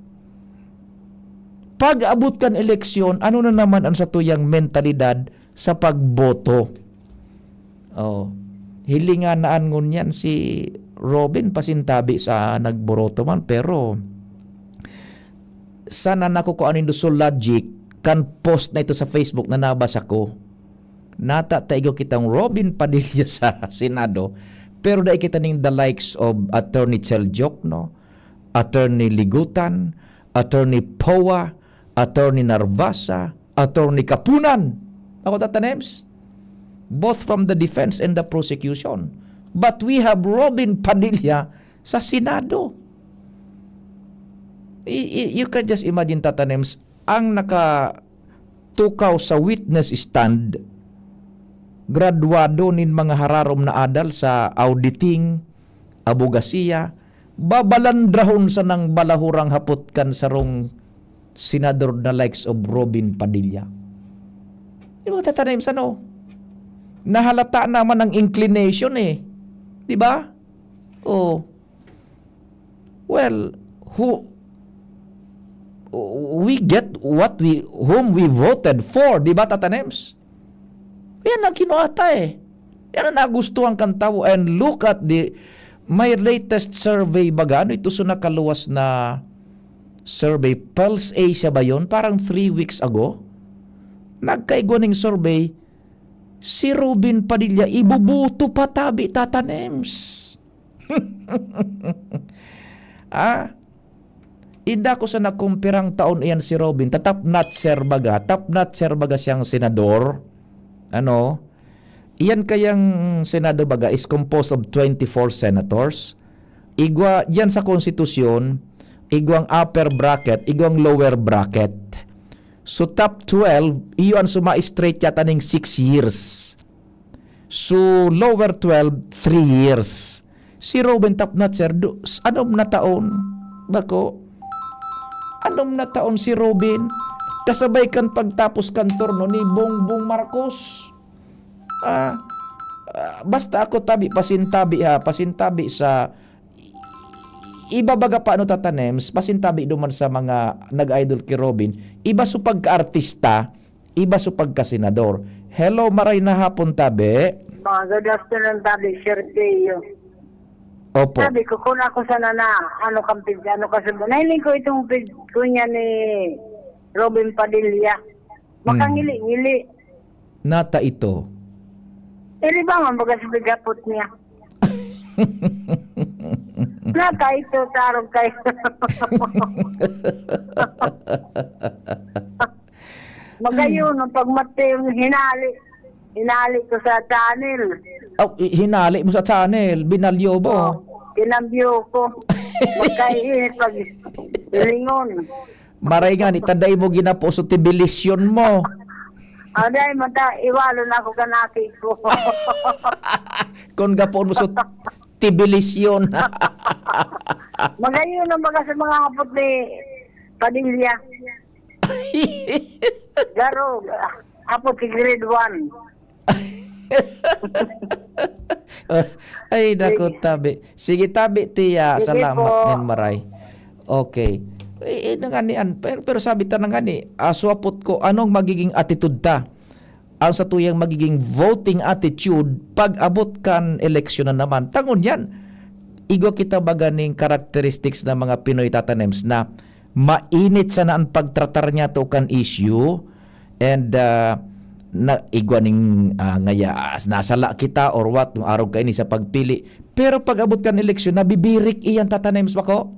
Pag-abot kan eleksyon, ano na naman ang satuyang mentalidad sa pagboto? Oh. hilingan na an ngunyan si Robin pasintabi sa nagburoto man, pero sana nakukuha nindo so logic kan post na ito sa Facebook na nabasa ko. Nata ta igwa kitang Robin Padilla sa Senado, pero dai kita ning the likes of Attorney Chel Diokno, Attorney Ligutan, Attorney Poa, Attorney Narvasa, Attorney Kapunan. Ako, Tata Nems? Both from the defense and the prosecution. But we have Robin Padilla sa Senado. I- i- you can just imagine, Tata Nems, ang nakatukaw sa witness stand, graduado nin mga hararom na adal sa auditing, abogasiya, babalandrahon sanang balahurang hapot kan sarong senador na likes of Robin Padilla. Di ba, Tata Nems, ano? Nahalata naman ang inclination eh. Di ba? Oh. Well, who we get what we whom we voted for, di ba, Tata Nems? Yan ang kinuha ta eh. Yan ang nagustuhan kan tawo. And look at the my latest survey baga, ano ito, so nakaluwas na survey, Pulse Asia ba yon? Parang three weeks ago, nagkaigwa ning survey, si Robin Padilla ibubuto pa tabi, Tata Nems. Ah, inda ko sa nakumpirang taon iyan si Robin, ta top notcher baga, top notcher baga siyang senador. Ano? Iyan kayang Senado baga is composed of twenty-four senators. Igwa, diyan sa konstitusyon, igwang upper bracket, igwang lower bracket. So top twelve, iyo ang suma-straight yata ning six years. So lower twelve, three years. Si Robin top notcher, do, s- anom na taon. Bako, anom na taon si Robin. Kasabay kan pagtapos kan turno ni Bongbong Marcos. Ah, ah, basta ako tabi, pasintabi ha, pasintabi sa iba baga pa ano, Tata Nems, pasintabi duman sa mga nag-idol ki Robin, iba so pagka-artista, iba so pagka-senador. Hello, maray na hapon, tabi. Ah, good afternoon, Tabi, Sir Teo. Opo. Sabi ko, kung ako sana na, ano kang pig-, ano ka sa, nahiling ko itong pig-, kunya ni Robin Padilla. Hmm. Makangili-ngili. Nata ito. Iri ba man baga sa pigapot niya? Nata ito, tarog kayo. Magayon ang pagmati, yung hinali. Hinali ko sa channel. Oh, i- hinali mo sa channel, binalyo mo. Oh, kinambyo ko. Magkainit pag lingon. Maray nga ni, ta dai mo ginapo so tibilisyon mo. Ah, dai mo ta, iwalo na ako kanaki ko. Kung gapoon mo so tibilisyon. Magayon ang baga sa mga hapot ni Padilla. Garo, hapot si grade one. Ay, naku, Sige. Tabi. Sige, tabi, tiya. Sige Salamat po. Nin maray. Okay. Eh, eh, nanganian. Pero, pero sabi ta nangani, ah, swapot ko, anong magiging attitude ta? Ang sa tuyang magiging voting attitude pag abot kan eleksyon na naman. Tangon yan. Igwa kita baga ning characteristics ng mga Pinoy, Tata Nems, na mainit sana ang pagtratar niya to kan issue. And, ah, na, igwa ning, ah, ngaya, as nasala kita or what, nung araw kaini sa pagpili. Pero pag abot kan eleksyon, nabibirik iyan, Tata Nems, bako?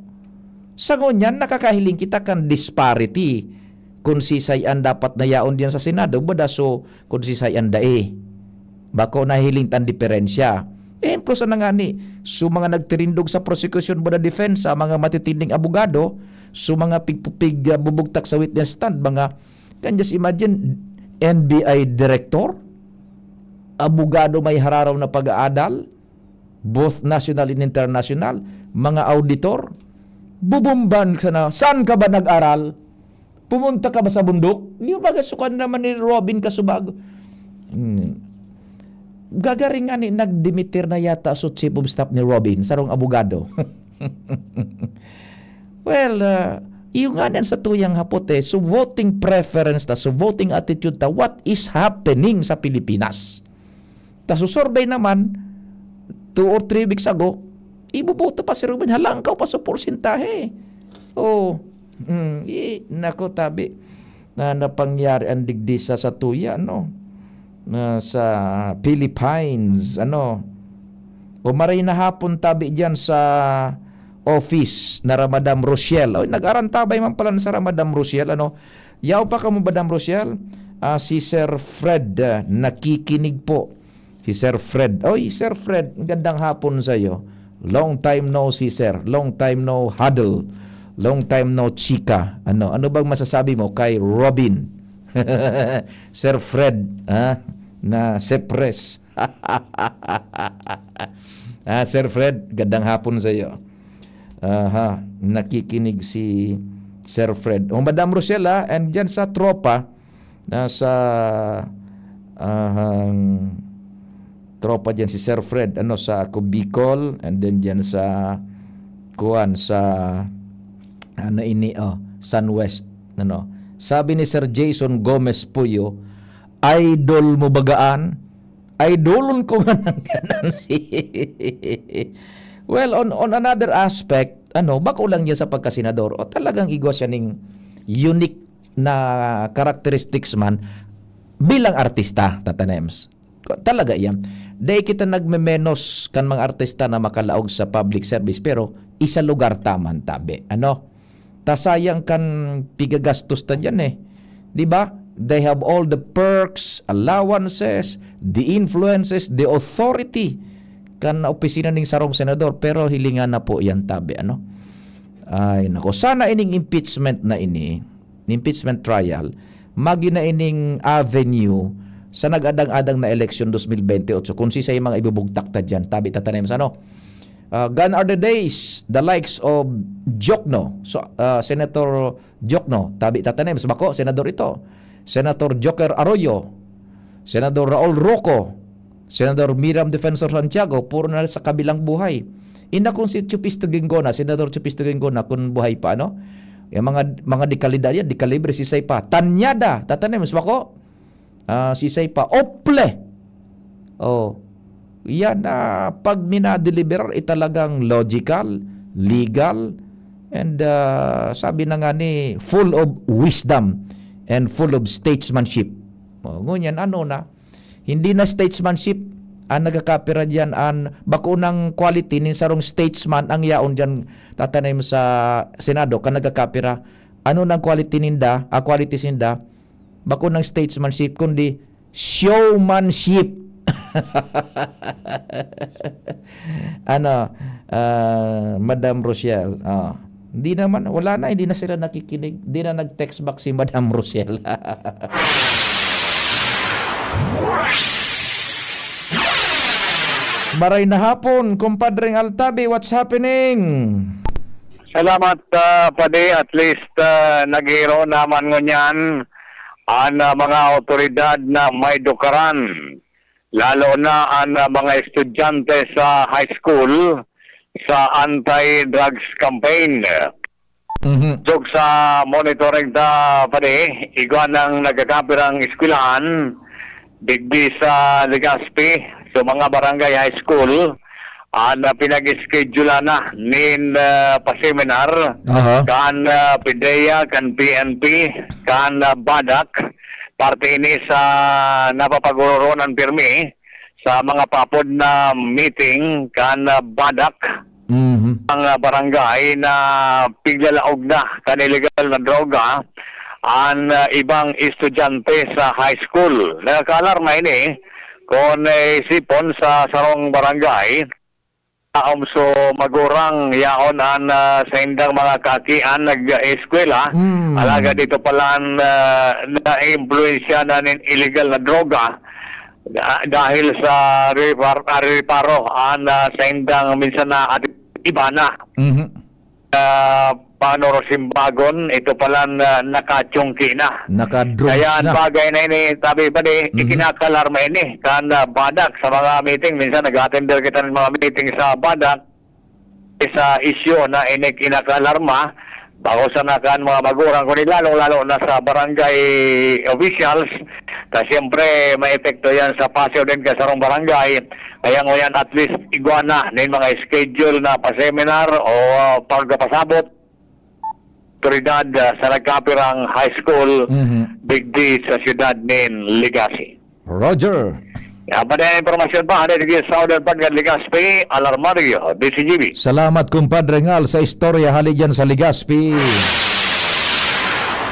Sa ngunyan, nakakahiling kita kan disparity. Kung sisay an dapat na yaon diyan sa Senado, bada so kung sisay an dai. Bako nahiling tan diferensya. Ehemplo sana ngani, so mga nagtirindog sa prosekusyon, bada depensa, mga matitinding abogado, so mga pigpupig, ah, bubugtak sa witness stand, mga, can just imagine, N B I director, abogado may hararaw na pag-aadal, both national and international, mga auditor, bubumban sana, saan ka ba nag-aral? Pumunta ka ba sa bundok? Di ba, gasukan naman ni Robin Kasubag? Hmm. Gagaring nga ni, nagdimitir na yata so chief of staff ni Robin, sarong abogado. Well, ah, iyo nga niyan sa tuyang hapot eh. So, voting preference ta, so, voting attitude ta, what is happening sa Pilipinas? Ta, so, survey naman, two or three weeks ago, iboboto pa si Robin, halangkaw pa sa porsentahe. Oh, mm, i-, nako, tabi na napangyari ang digdi sa satuya, no? Na sa Philippines, ano? O maray na hapon, tabi diyan sa office na Madam Rochelle. Oy, nag-arantabay man pala sa Madam Rochelle, ano? Yaw pa kamo, Madam Rochelle? Ah, si Sir Fred, ah, nakikinig po. Si Sir Fred. Oy, Sir Fred, gandang hapon sa iyo. Long time no see, sir. Long time no huddle. Long time no chika. Ano, ano bang masasabi mo kay Robin? Sir Fred, ha? Na Sepres. Ah, Sir Fred, gandang hapon sa iyo. Aha, nakikinig si Sir Fred. O, Madam Rosella, and dyan sa tropa, nasa, ahang tropa dyan si Sir Fred, ano, sa Ako Bicol, and then dyan sa, kuwan, sa, ano ini, oh, San West, ano. Sabi ni Sir Jason Gomez Puyo, "Idol mo bagaan?" Idolon ko man ang ganan si Well, on, on another aspect, ano, bako lang niya sa pagkasenador, o talagang igwa siya ning unique na characteristics man bilang artista, Tata Nems. Talaga iyan. Dai kita nagmemenos kan mga artista na makalaog sa public service, pero isa lugar ta man tabi. Ano? Ta sayang kan pigagastos ta diyan, eh. Di ba? They have all the perks, allowances, the influences, the authority kan opisina ning sarong senador, pero hilingan na po yan tabi, ano? Ay, nako. Sana ining impeachment na ini, impeachment trial, magin na ining avenue sa nag-adang-adang na eleksyon dos mil bente otso, kung sisay mga ibubugtak ta diyan, tabi, Tata Nems, ano? Ah, gone are the days, the likes of Jokno, so, ah, Senator Jokno, tabi, Tata Nems, bako, senador ito. Senator Joker Arroyo, Senador Raul Roco, Senador Miriam Defensor Santiago, puro na sa kabilang buhay. Inda kung si Chupisto Gingona, Senador Chupisto Gingona, kung buhay pa, ano? Yung mga, mga dekalidad yan, dekalibre, sisay pa. Tanyada, Tata Nems, bako? Ah, sisay pa. Ople! Oh, yan, ah, pag minadeliberar, eh, talagang logical, legal, and, ah, sabi na nga ni, full of wisdom and full of statesmanship. Oh, ngunyan, ano na? Hindi na statesmanship ang nagkakapira diyan, an bako nang quality nin sarong statesman ang yaon diyan, Tata Nems, sa Senado, kan nagkakapira. Ano nang quality ninda, ah, qualities ninda? Bako nang statesmanship, kundi showmanship. Ano, ah, Madam Rochelle? Ah, hindi naman, wala na, hindi na sila nakikinig. Hindi na nag-text back si Madam Rochelle. Maray na hapon, Kumpadreng Altabi, what's happening? Salamat, ah, Padi. At least, ah, naghiro naman ngunyan an, ah, mga awtoridad na may dukaran, lalo na an, ah, mga estudyante sa high school sa anti-drugs campaign. Mhm. Dog sa monitoring ta, Padi, igwa nang nagkakapirang eskwelahan, digdi sa Legazpi, sa mga barangay high school, ah, na pinag-schedule na nin, ah, pa-seminar Aha. kan, ah, PDEA, kan P N P, kan, ah, BADAC, parte ini sa napapagororonan pirmi sa mga paapod na meeting kan, ah, BADAC Mhm. ang, ah, barangay na piglalaog na kan illegal na droga an, ah, ibang estudyante sa high school. Nakakaalarma ini kun, eh, isipon sa sarong barangay, taom so magurang yaon an, ah, saindang mga kaakian nag-eskwela. Mm. Alagad ito palan, ah, naimpluwensya na nin illegal na droga da-, dahil sa repar-, ah, reparo an, ah, saindang minsan na at iba na. Mhm. Ah, paano ro simbagon, ito palan, ah, nakatsungki na. Naka-drugs Kaya ang na. bagay na ini, sabi pa ni, Mhm. ikinakalarma ini kan, ah, BADAC sa mga meeting. Minsan nag-attender kita ng mga meeting sa BADAC. Sa isyu na ini kinakalarma, Bako sana kan mga magurang, kundi lalong-lalo na sa barangay officials, ta siyempre may epekto yan sa pasyo din ka sarong barangay. Kaya ngayon, at least, igwa na nin mga schedule na pa-seminar o, ah, pagkapasabot otoridad, ah, sa nagkapirang high school, Mhm. digdi sa siyudad nin Legazpi. Roger. Yan pa din ang impormasyon pa, hali sa Southern Part kan Legazpi, Alarmario, D C G B. Salamat, Compadre Ngal, sa istorya hali dyan sa Legazpi.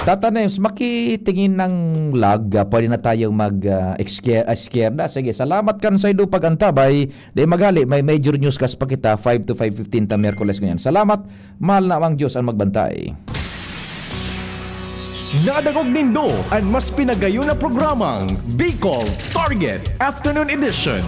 Tatanems, makitingin ng lag, ah, pwede na tayong mag, ah, exker-, ah, izquierda. Sige, salamat kan saindo pag-antabay. Di magali, may major newscast pa kita, five to five fifteen ta Miyerkules ngayon. Salamat, mahal na amang Diyos ang magbantay. Nadangog nindo an mas pinagayon na programang Bicol Target Afternoon Edition.